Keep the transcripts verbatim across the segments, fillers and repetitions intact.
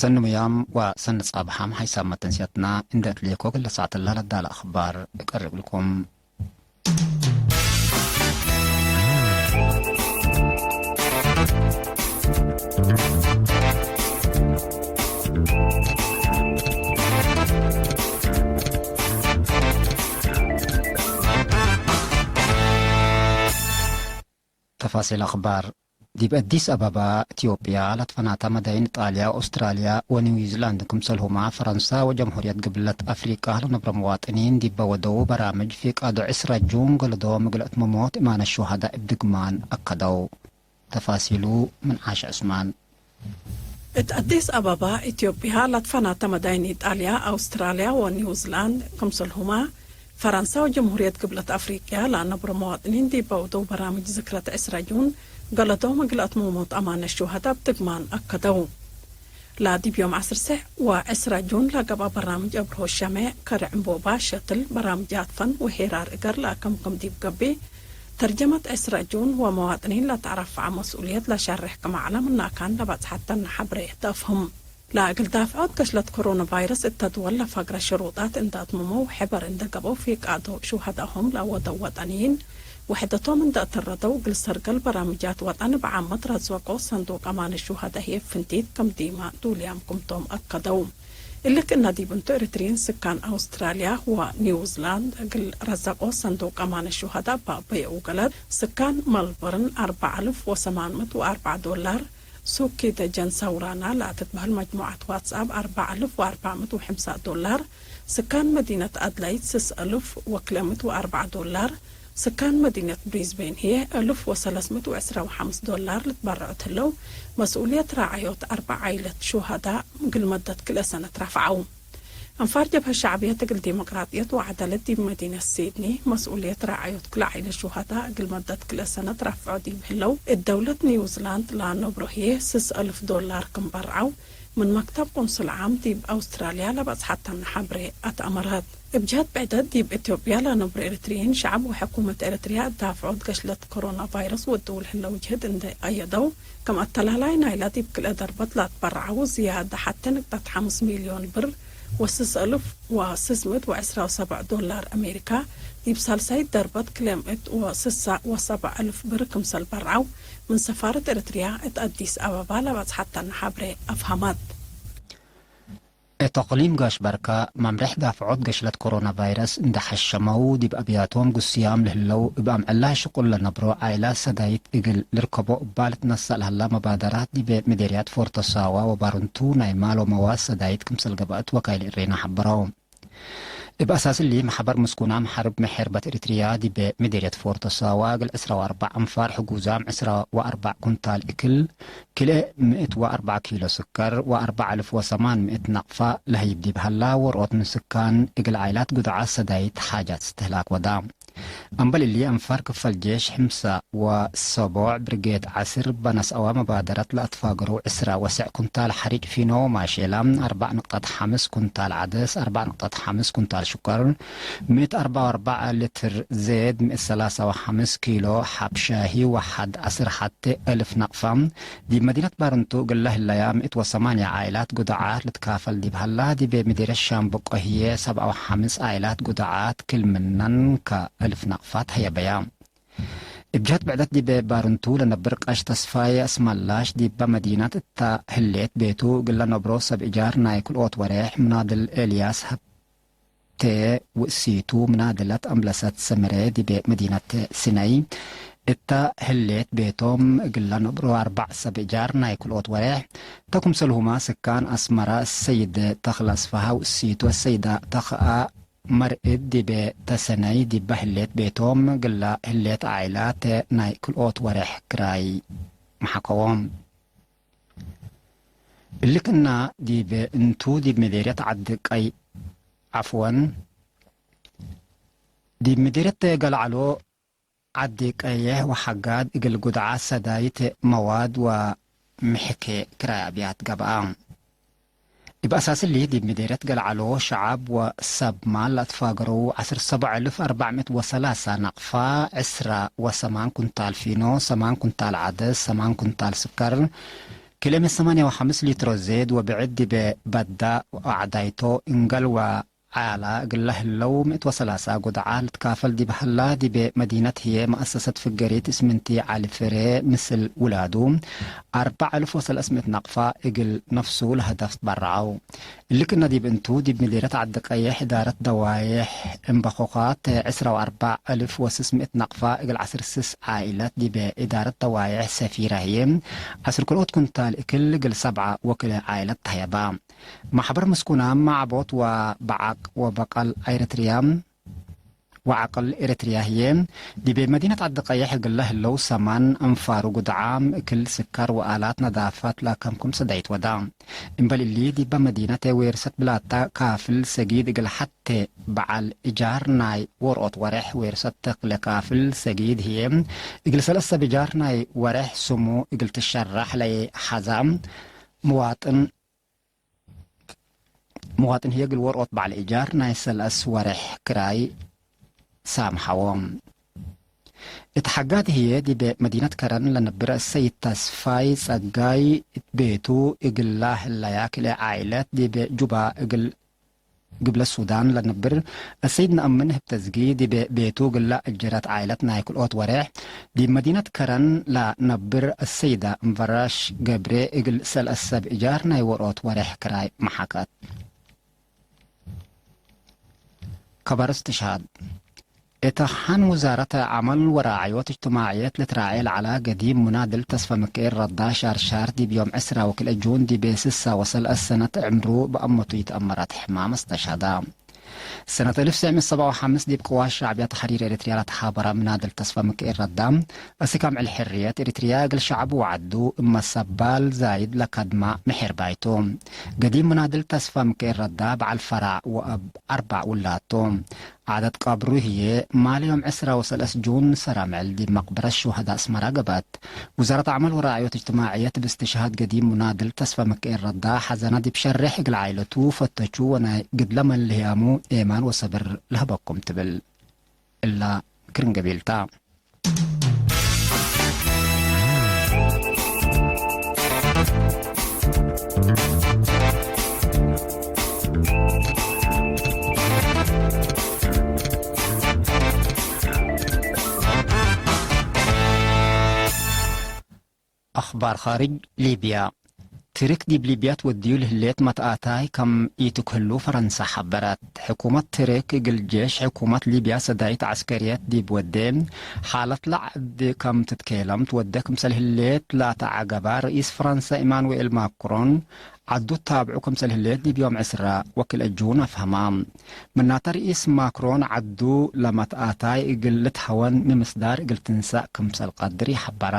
ሰኒ ሙያም ወሰኒ ጻብሐም ሐይሳም መተንስያትና እንዴ እትሌኮ ክለ ሳዕትላ ለዳለ አኽባር እቀርብ ልኩም። ተፋሲል አኽባር። ዲብ አዲስ አበባ፣ ኢትዮጵያ፣ ለትፈናተ መዳይን ኢጣልያ፣ አውስትራልያ ወኒውዚላንድ ክምሰልሁመ፣ ፈረንሳ ወጀምሁርየት ግብለት አፍሪቃ ለነብረ መዋጥኒን ዲበ ወደው በራምጅ ፊቃዶ ዕስራ ጁን ገለዶም እግል አትመሞት እማነ ሹሀዳእ እብ ድግማን አከደው። ተፋሲሉ ምን ዓሽ ዑስማን። እት አዲስ አበባ፣ ኢትዮጵያ፣ ለትፈናተ መዳይን ኢጣልያ፣ አውስትራልያ ወኒውዚላንድ ክምሰልሁመ፣ ፈረንሳ ወጀምሁርየት ግብለት አፍሪቅያ ለአነብሮ መዋጥኒን ዲብ አውደው በራምጅ ዝክረት ዕስራ ጁን፣ ገለዶም እግል አትመሞት አማነ ሹሀዳእ እብ ድግማን አከደው። ለዲብ ዮም ዐስር ሰዕ ወዕስራ ጁን ለገብአ በራምጅ አብርሆ ሸሜዕ፣ ከረ ዕንቦባ፣ ሸትል፣ በራምጃት ፈን ወሄራር እገር ለአከምክም ዲብ ገብእ፣ ተርጀመት ዕስራ ጁን ወመዋጥኒን ለተአረፈዐ መስኡልየት ለሸርሕ ክም ዐለ፣ ምናካን ለበጽሐተነ ሐብሬ ተአፍህም። ለእግል ዳፍዖት ገሽለት ኮሮና ቫይረስ እተ ድወል ለፈግረ ሽሩጣት እንደ አትመመው ሕበር እንደ ገብአው ፊቃዶ ሹሀዳሆም ለአወደው ወጠንይን ውሕደቶም እንደ አተረደው እግል ሰርገል በራምጃት ወጠን እብ ዓመት ረዘቆ ሰንዱቅ አማን ሹሀዳ ህዬ ፍንቲት ክም ዲማ ዱልያም ክምቶም አከደው። እሊ ክእነ ዲብ እንቱ ኤሪትሪን ስካን አውስትራልያ ወኒውዚላንድ እግል ረዘቆ ሰንዱቅ አማን ሹሀዳ በአበየ ውገለት ስካን መልበርን አርበዕ አልፍ ወሰማን ምእት ወአርበዕ ዶላር፣ ሱኪ ደጀን ሰውራና ለአትትበህል መጅሙዐት ዋትስአፕ አርበዕ አልፍ ወአርበዕ ምእት ወሐምሳ ዶላር፣ ስካን መዲነት አድላይድ ስስ አልፍ ወክልኤ ምእት ወአርበዕ ዶላር፣ ስካን መዲነት ብሪዝቤን ህዬ አልፍ ወሰለስ ምእት ወዕስራ ወሐምስ ዶላር ልትበረዑት ህለው፣ መስኡልየት ራዐዮት አርበዕ ዓይለት ሹሀዳ እግል መደት ክልኤ ሰነት ረፍዐው። አንፋር ጀብሀት ሸዕብየት እግል ዲሞቅራጥየት ወዐደለት ዲብ መዲነት ሲድኒ፣ መስኡልየት ረዓዮት ክልኤ ዓይለት ሹሀዳ እግል መደት ክልኤ ሰነት ረፍዖ ዲብ ህለው፣ እት ደውለት ኒውዚላንድ ለአነብሮ ህዬ ስስ አልፍ ዶላር ክም በርዐው፣ ምን መክተብ ቁንስል ዓም ዲብ አውስትራልያ ለበጽሐተነ ሐብሬ አትአመረት። እብ ጀህት ብዕደት፣ ዲብ ኢትዮጵያ ለአነብሮ ኤሪትርይን፣ ሸዐብ ወሕኩመት ኤሪትርያ እት ዳፍዖት ገሽለት ኮሮና ቫይረስ ወድው ለህለው ጅህድ እንዴ አየደው፣ ክም አተላላይ ናይላ ዲብ ክልኤ ደርበት ለአትበርዐው ዝያደ ሐቴ ንቅጠት ሐምስ ሚልዮን ብር ወስስ አልፍ ወስስ ምእት ወዕስራ ወሰብዕ ዶላር አሜሪካ፣ ዲብ ሳልሳይት ደርበት ክልኤ ምእት ወስሳ ወሰብዕ አልፍ ብር ክምሰል በርዐው፣ ምን ሰፋረት ኤረትርያ እት አዲስ አበባ ለበጽሐተነ ሐብሬ አፍሀመት። እት እቅሊም ጋሽ በርከ፣ መምሬሕ ዳፍዖት ገሽለት ኮሮና ቫይረስ እንዴ ሐሸመው፣ ዲብ አብያቶም ግሱያም ለህለው እብ አምዕል ሽቁል ለነብሮ ዓኢላት ሰዳይት እግል ልርከቦ እባ ልትነሰእ ለሀላ መባደራት፣ ዲብ ምዴርያት ፎርቶ ሳዋ ወባርንቱ ናይ ማል ወመዋስ ሰዳይት ክምሰል ገብአት ወካይል እሬና ሐበረው። እብ አሳስ እሊ፣ መሕበር ምስኩናም ሐርብ መ ሔርበት ኤሪትርያ ዲብ ምዴርየት ፎርቶ ሳዋ እግል ዕስራ ወአርበዕ አንፋር ሕጉዛም ዕስራ ወአርበዕ ኩንታል እክል፣ ክልኤ ምእት ወአርበዕ ኪሎ ስከር ወአርበዕ አልፍ ወሰማን ምእት ነቅፋ ለህይብ ዲብ ሀላ፣ ወርኦት ምን ስካን እግል ዓኢላት ጉድዓት ሰዳይት ሓጃት እስትህላክ ወዳ። አምበል እሊ፣ አንፋር ክፈል ጄሽ ሕምሳ ወሰቦዕ ብርጌድ ዐስር በነስአወ መባደረት ለአትፋገረው ዕስራ ወሰዕ ኩንታል ሐሪጭ ፊኖ ማሼላ፣ አርበዕ ንቅጠት ሐምስ ኩንታል ዐደስ፣ አርበዕ ንቅጠት ሐምስ ኩንታል ሽኮር፣ ምእት አርበዕ ወአርበዕ ሊትር ዜድ፣ ምእት ሰላሳ ወሐምስ ኪሎ ሐብ ሻሂ ወሐድ ዐስር ሐቴ እልፍ ነቅፋ፣ ዲብ መዲነት ባርንቱ እግል ለህለያ ምእት ወሰማንያ ዓኢላት ጉድዓት ልትካፈል ዲብ ሀላ፣ ዲብ ምዴርየት ሻምበቆ ህዬ ሰብዓ ወሐምስ ዓኢላት ጉድዓት ክል ምነን ከእልፍ ነቅፋት ሀየበያ። እብ ጀህት ብዕደት ዲብ ባርንቱ ለነብር ቀሽ ተስፋዬ አስመላሽ፣ ዲበ መዲነት እተ ህሌት ቤቱ እግል ለነብሮ ሰብ እጃር ናይ ክልኦት ወሬሕ ምናድል ኤልያስ ሀብ ቴ ውእሲቱ ምናድለት አምለሰት ሰመረ ዲቤ መዲነት ሲነይ እተ ህሌት ቤቶም እግል ለነብሮ አርበዕ ሰብ እጃር ናይ ክልኦት ወሬሕ ተ ክምሰልሁመ ስካን አስመረ ሰይድ ተኽለ አስፈሃ ውእሲቱ ሰይዳ ተኽአ መርኢድ ዲቤ ተሰነይ ዲበ ህሌት ቤቶም እግለ ህሌት ዓኢላት ናይ ክልኦት ወሬሕ ክራይ መሐከዎም። እሊ ክእነ ዲብ እንቱ ዲብ ምዴርየት ዐዲ ቀይ፣ ዐፍወን፣ ዲብ ምዴርየት ገልዐሎ ዐዲ ቀይሕ ወሐጋድ እግል ጉድዓት ሰዳይት መዋድ ወምሕኬ ክራይ አብያት ገብአ። እብ አሳስ እሊ፣ ዲብ ምዴርየት ገልዐሎ ሸዐብ ወሰብ ማል ለአትፋገረው ዐስር ሰቦዕ እልፍ አርበዕ ምእት ወሰላሳ ነቅፋ፣ ዕስራ ወሰማን ኩንታል ፊኖ፣ ሰማን ኩንታል ዐደስ፣ ሰማን ኩንታል ስከር፣ ክልኤ ምእት ሰማንያ ወሐምስ ሊትሮ ዜድ ወብዕድ ዲበ በዳ ወአዕዳይቶ እንገል ወዓላ እግለ ህለው፣ ምእት ወሰላሳ ጉድዓ ልትካፈል ዲብ ሀላ፣ ዲበ መዲነት ህዬ መአሰሰት ፍገሪት እስምንቲ ዐሊ ፍሬ ምስል ውላዱ፣ አርበዕ አልፍ ወሰለስ ምእት ነቅፋ እግል ነፍሱ ለሀደፍ ትበረዐው። እሊ ክእነ ዲብ እንቱ፣ ዲብ ምዲረት ዐዲ ቀየሕ እዳረት ደዋዬሕ እምበኮካት፣ ዕስራ ወአርበዕ አልፍ ወስስ ምእት ነቅፋ እግል ዐስር ስስ ዓኢለት፣ ዲበ እዳረት ደዋዬሕ ሰፊረ ህዬ፣ ዐስር ክልኦት ኩንታል እክል እግል ሰብዓ ወክልኤ ዓኢለት ተህየባ። ማሕበር ምስኩናም ዐቦት ወበዐቅ ወበቀል ኤረትርያ፣ ወዐቅል ኤረትርያ ህዬ፣ ዲቤ መዲነት ዐዲ ቀየሕ እግለ ህለው ሰማን አንፋሩ ጉድዓም እክል ስካር ወአላት ነዳፈት ለከምኩም ሰዳይት ወዳ። እምበል እሊ፣ ዲበ መዲነት ዌርሰት ብላታ ካፍል ሰጊድ እግል ሐቴ በዐል እጃር ናይ ወርኦት ወሬሕ ዌርሰት ተክለ ካፍል ሰጊድ ህዬ፣ እግል ሰለስ ሰብ እጃር ናይ ወሬሕ ስሙ እግል ትሸራሕ ለይሐዛ መዋጥን፣ መዋጥን ህዬ እግል ወርኦት በዐል እጃር ናይ ሰለስ ወሬሕ ክራይ ሳምሐዎ። እት ሐጋት ህዬ ዲብ መዲነት ከረን ለነብር አሰይድ ተስፋይ ጸጋይ እት ቤቱ እግላ ህለያ ክልኤ ዓኢለት ዲብ ጁባ እግል ግብለ ሱዳን ለነብር አሰይድ ነአምን ህብተዝጊ ዲብ ቤቱ እግላ እጀረት ዓኢለት ናይ ክልኦት ወሬሕ ዲብ መዲነት ከረን ለነብር አሰይዳ እንበራሽ ገብሬ እግል ሰለስ ሰብ እጃር ናይ ወርኦት ወሬሕ ክራይ መሓከት። ከበር እስትሽሃድ። እት ሐን ውዛረት ዐመል ወራዕዮት እጅትማዕየት ልትራዔ ለዐላ ገዲም ሙናድል ተስፈ ምክኤል ረዳ ሻርሻር ዲብ ዮም ዕስራ ወክልኤ ጁን ዲብ ስሳ ወሰለስ ሰነት ዕምሩ በአመቱ ይትአመረት ሕማም አስተሽሀደ። ሰነት አልፍ ትሰዕ ምእት ሰብዓ ወሐምስ ዲብ ቅዋት ሸዕብያ ተሕሪር ኤሪትርያ ለተሓበረ ሙናድል ተስፈ ምክኤል ረዳ፣ አስክ አምዕል ሕርየት ኤሪትርያ እግል ሸዕቡ ወዐዱ እመ ሰባል ዛይድ ለከድማ ምሔርባይ ቱ። ገዲም ሙናድል ተስፈ ምክኤል ረዳ በዐል ፈራዕ ወአብ አርበዕ ውላድ ቱ። ዓደት ቀብሩ ህዬ ማል ዮም ዕስራ ወሰለስ ጁን ሰራምዕል ዲብ መቅበረት ሹሀዳ አስመራ ገብአት። ውዛረት ዐመል ወራዕዮት እጅትማዕየት እብ እስትሽሃድ ገዲም ሙናድል ተስፈ ምክኤል ረዳ ሐዘነ ዲብ ሸሬሕ እግል ዓኢለቱ ፈተቹ ወናይ ግድለ መልህያሙ ኤማን ወሰብር ለሀበኩም ትብል። እላ ክርን ገቢል ታ። አኽባር ኻርጅ። ሊብያ። ትርክ ዲብ ሊብያ ትወድዩ ለህሌት መትአታይ ከም ኢትክህሉ ፈረንሳ ሐበረት። ሕኩመት ትርክ እግል ጄሽ ሕኩመት ሊብያ ሰዳይት ዐስከርየት ዲብ ወዴ ሓለት ለዐድ ከም ትትኬለም ትወዴ ክምሰል ህሌት ላተ ዐገባ ርኢስ ፈረንሳ ኢማኑኤል ማክሮን ዐዱ ታብዑ ክምሰል ህሌት ዲብ ዮም ዕስራ ወክልኤ ጁን አፍሀማ። ምናተ ርኢስ ማክሮን ዐዱ ለመትአታይ እግል ልትሀወን ሚ ምስዳር እግል ትንሳእ ክምሰል ቀድር ይሐበራ።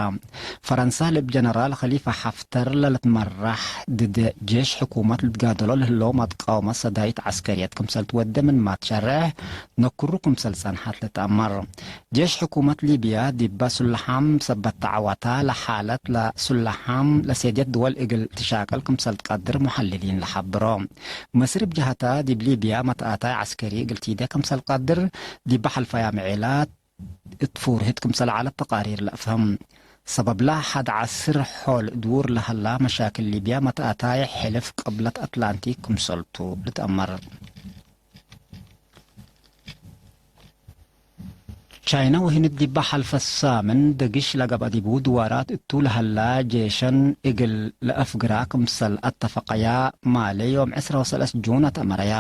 ፈረንሳ ለእብ ጀነራል ከሊፋ ሐፍተር ለልትመራሕ ድድ ጄሽ ሕኩመት ልትጋደሎ ለህለው መትቃወመት ሰዳይት ዐስከርየት ክምሰል ትወዴ ምንማ ትሸሬሕ ነክሩ ክምሰል ጸንሐት ልትአመር። ጄሽ ሕኩመት ሊብያ ዲበ ሱለሓም ሰበት ተዐወታ ለሓለት ለሱለሓም ለሴድየት ድወል እግል ትሻቀል ክምሰል ትቀድር ሙሐልሊን ለሐብሮ። መስር እብ ጀሀታ ዲብ ሊብያ መትአታይ ዐስከሪ እግል ቲዴ ክምሰል ቀድር ዲበ ሐልፈያ ምዔላት እት ፉርህት ክምሰል ዐለት ተቃሪር ለአፍህም። ሰበብላ ሐድ ዐስር ሖል ድውር ለሀላ መሻክል ሊብያ መትአታይ ሕልፍ ቅብለት አትላንቲክ ክምሰልቱ ልትአመር። ቻይና ወህንድ ዲበ ሐልፈ ሳምን ደግሽ ለገብአ ዲቡ ድዋራት እቱ ለሀላ ጄሸን እግል ለአፍግራ ክምሰል አተፈቀያ ማሌ ዮም ዕስራ ወሰለስ ጁን አትአመረያ።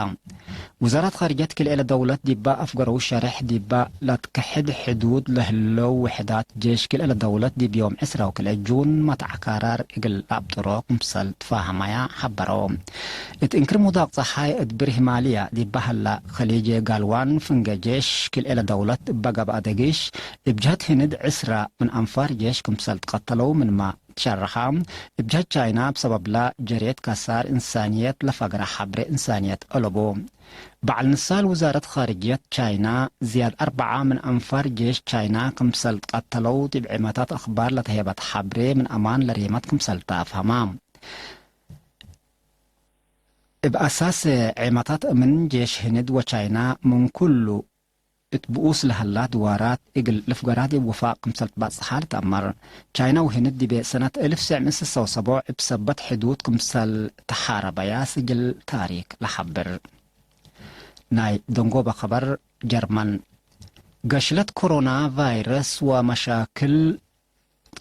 ውዛራት ኻርጅየት ክልኤለ ደውለት ዲበ አፍገረው ሸሬሕ ዲበ ለትከሕድ ሕዱድ ለህለው ውሕዳት ጄሽ ክልኤለ ደውለት ዲብ ዮም ዕስራ ወክልኤ ጁን መትዐ ካራር እግል ለአብጥሮ ክምሰል ትፋሀመያ ሐበረው። እት እንክር ሙዳቅ ጸሓይ እት ብርህ ማልያ ዲበ ሀላ ከሊጅ ጋልዋን ፍንጌ ጄሽ ክልኤለ ደውለት እበ ገብአ ደግሽ፣ እብ ጀህት ህንድ ዕስራ ምን አንፋር ጄሽ ክምሰል ትቀተለው ምንማ ትሸረሐ፣ እብ ጀህት ቻይና እብ ሰበብላ ጀሬት ከሳር እንሳንየት ለፈግረ ሐብሬ እንሳንየት አለቡ። በዐል ንሳል ውዛረት ኻርጅየት ቻይና፣ ዝያድ አርበዓ ምን አንፋር ጄሽ ቻይና ክምሰል ትቀተለው ዲብ ዔመታት አኽባር ለተሄበት ሐብሬ ምን አማን ለሬመት ክምሰል ተአፍሀማ። እብ አሳስ ዔመታት እምን ጄሽ ህንድ ወቻይና ምን ኩሉ እት ብኡስ ለሀላ ድዋራት እግል ልፍገራ ዲብ ውፋቅ ክምሰል ትባጽሓ ልትአመር። ቻይና ወህንድ ዲቤ ሰነት እልፍ ትሰዕ ምእት ስሳ ወሰቡዕ እብ ሰበት ሕዱድ ክምሰል ተሓረበያ ስጅል ታሪክ ለሐብር። ናይ ደንጎበ ኸበር። ጀርመን ገሽለት ኮሮና ቫይረስ ወመሻክል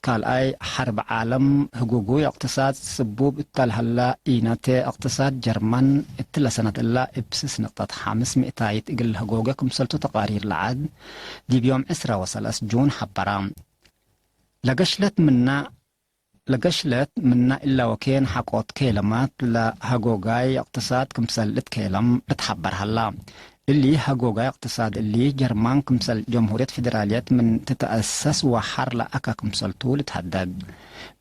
ካልኣይ ሐርብ ዓለም ህጉጉይ እቅትሳድ ስቡብ እተ ለሀላ ኢነቴ እቅትሳድ ጀርመን እትለ ሰነት እላ እብ ስስ ንቅጠት ሐምስ ምእታይት እግል ህጎገ ክምሰልቱ ተቃሪር ለዐድ ዲብ ዮም ዕስራ ወሰለስ ጁን ሐበራ። ለገሽለት ምና ለገሽለት ምና እለ ወኬን ሐቆት ኬለማት ለሀጎጋይ እቅትሳድ ክምሰል ልትኬለም ልትሐበር ሀላ። እሊ ሀጎጋይ እቅትሳድ እሊ ጀርማን ክምሰል ጀምሁርየት ፌደራልየት ምን ትትአሰስ ወሐር ለአካ ክምሰልቱ ልትሀደግ።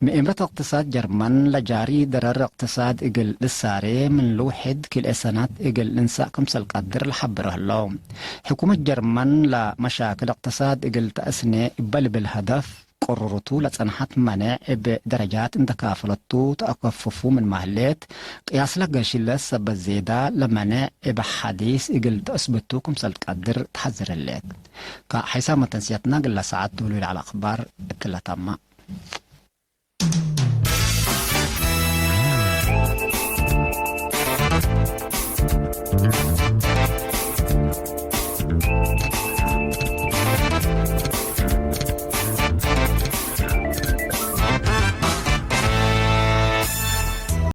ምእምረት እቅትሳድ ጀርመን ለጃሪ ደረር እቅትሳድ እግል ልሳሬ ምን ልውሕድ ክልኤ ሰናት እግል ልንሳእ ክምሰል ቀድር ለሐብሮ ህለው። ሕኩመት ጀርመን ለመሻክል እቅትሳድ እግል ተአስኔ እበ ልብል ሀደፍ ቅሩሩቱ ለጸንሐት መኔዕ እብ ደረጃት እንደ ካፈለቱ ተአከፍፉ ምን ማህሌት፣ ቅያስለ ገሽለት ሰበት ዜዳ ለመኔዕ እብ ሐዲስ እግል ተአስብቱ ክምሰል ትቀድር ተሐዝር ህሌት። ከሐይሳም መተንስየትና ግለ ሰዓት ዶሉ ለዐለ አክባር እትለ ተማ።